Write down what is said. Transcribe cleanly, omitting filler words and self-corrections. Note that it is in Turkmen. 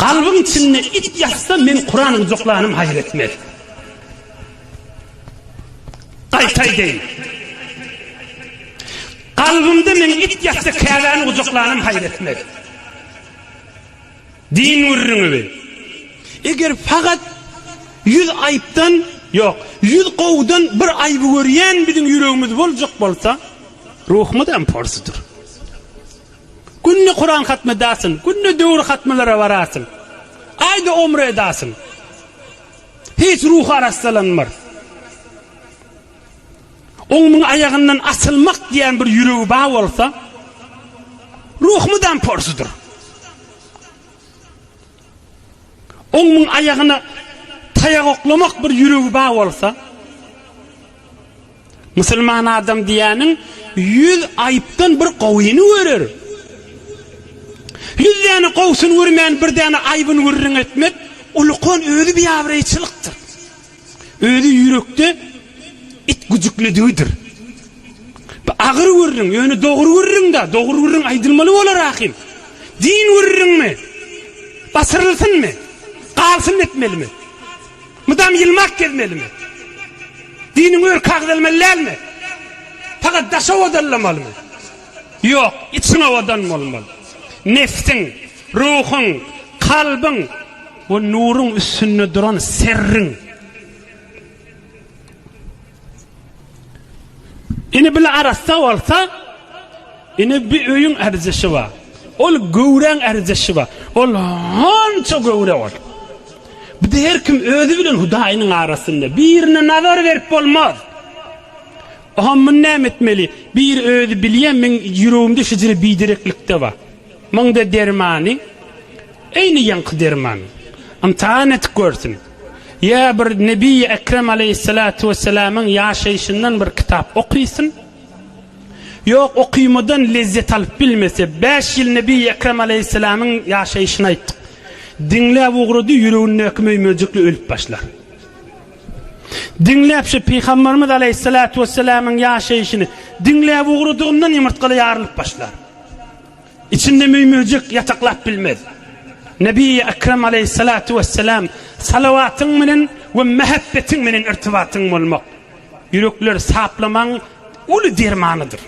Kalbyň içinde it ýatsa men Kuran gujaklanym haýyr etmez. Gaýta aýdaýyn. Kalbymda meň it ýatsa Käbäni gujaklanym haýyr etmez. Din gürrüňi bi. Eger fakat ýüz aýypdan, ýok, ýüz gowudan bir aýby görýän biziň ýüregimiz boljak bolsa, ruhumyzam porsudyr. Günde Kuran hatm edasyn, günde döwür hatmalara barasyn, aýda omra edasyn. Hiç ruhy arassalanmar. Oň muň aýagyndan asylmak diýen bir ýüregi bar bolsa, ruh mydam porsudyr. Oň muň aýagyna taýak oklamak bir ýüregi bar bolsa, musulman adam diýýäniň ýüz aýypdan bir gowyny görer. Ýüz däne gowusyny görmän bir däne aýbyny gürrüň etmek ulukan özi biabraýçylykdyr. Özi ýürekde it güjükledigidir. Bu agyr gürrüň, ýöne dogry gürrüň-dä, dogry gürrüň aýdylmaly bolar ahym. Din gürrüňmi? Basyrylsynmy? Galsyn etmelimi? Mydam ýylmak gezmelimi? Diniň örki agzalmaly dälmi? Fakat daş owadanlamalymy? Ýok, içiň owadan bolmaly. Nefsiň, ruhuň, kalbyň we nuruň üstünde duran serriň. Ine bile arassa bolsa, ine bir öýüň ärjeşi bar. Ol göwräň ärjeşi bar. Ol hança göwre ol. Bu de her kim özi bilen Hudaýynyň arasynda. Birine nazar berip bolmaz. Oha muny näme etmeli? Bir özi bilýän meň ýüregimde şejere bidereklikde bar. Muňda dermany eýni ýaňky derman. Ymtahan etip görsün. Ýa bir Nebi Ekrem aleýhissalatu wessalamyň ýaşaýşyndan bir kitap okysyn. Ýok okymadan lezzet alyp bilmese, bäş ýyl Nebi Ekrem aleýhissalamyň ýaşaýşyny aýtdyk. Diňläp ugrady, ýüregindäki möý-möjekli ölüp başlar. Diňläp şu Pygamberimiz aleýhissalatu wessalamyň ýaşaýşyny diňläp ugradygyndan ýumurtgaly ýarylyp başlar. Içinde möý-möjek ýataklap bilmez. Nebi Ekrem aleýhissalatu wessalam salawatyň bilen we mähebbetiň bilen irtibatyň bolmak, ýürekleri saplamagyň uly dermanydyr.